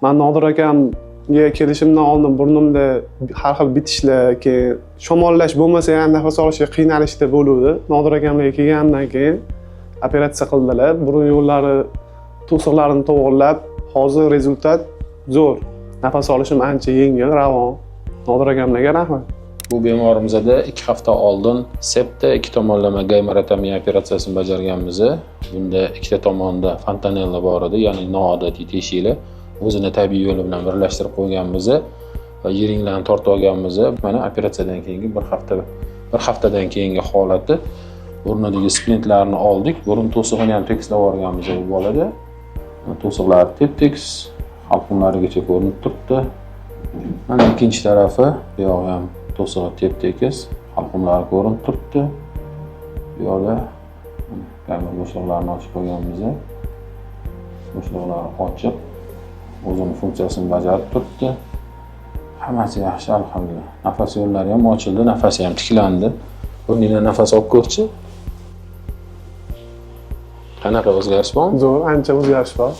Man Nodir akamga kelishimdan oldin burnimda har xil bitishlar, keyin shamollash bo'lmasa ham nafas olishga qiynalishda bo'luvdi. Nodir akamga kelganimdan keyin operatsiya qildilar. Burun yo'llari to'siqlarini to'g'irlab, hozir результат zo'r. Nafas olishim ancha yengil, ravon. Nodir akamlarga rahmat. Bu bemorimizda 2 hafta oldin septa ikki tomonlama gaymarotomiya operatsiyasini bajarganmiz. Bunda ikkita tomonda fontanella bor edi, ya'ni noodatiy teshiklar. O'zini tabiiy yo'li bilan birlashtirib qo'yganmiz va yiringlarni tortib olganmiz. Mana operatsiyadan keyingi bir hafta, bir haftadan keyingi holati. Burnidagi splintlarni oldik, burun to'sig'ini ham tekislab yuborganmiz bu bolada. To'siqlari tep-tekis, halqumlarigacha ko'rinib turibdi. Mana ikkinchi tarafi, bu yog'i ham to'sig'i tep-tekis, halqumlari ko'rinib turibdi. Bu yoqda kamera bo'shliqlarini ochib qo'yganmiz. Bo'shliqlari ochiq, o'zini funksiyasini bajarib turibdi. Hammasi yaxshi, alhamdulillah. Nafas yo'llari ham ochildi, nafasi ham tiklandi. Burningdan nafas olib ko'rchi. Qanaqa, o'zgarish bormi? Zo'r, ancha o'zgarish bor.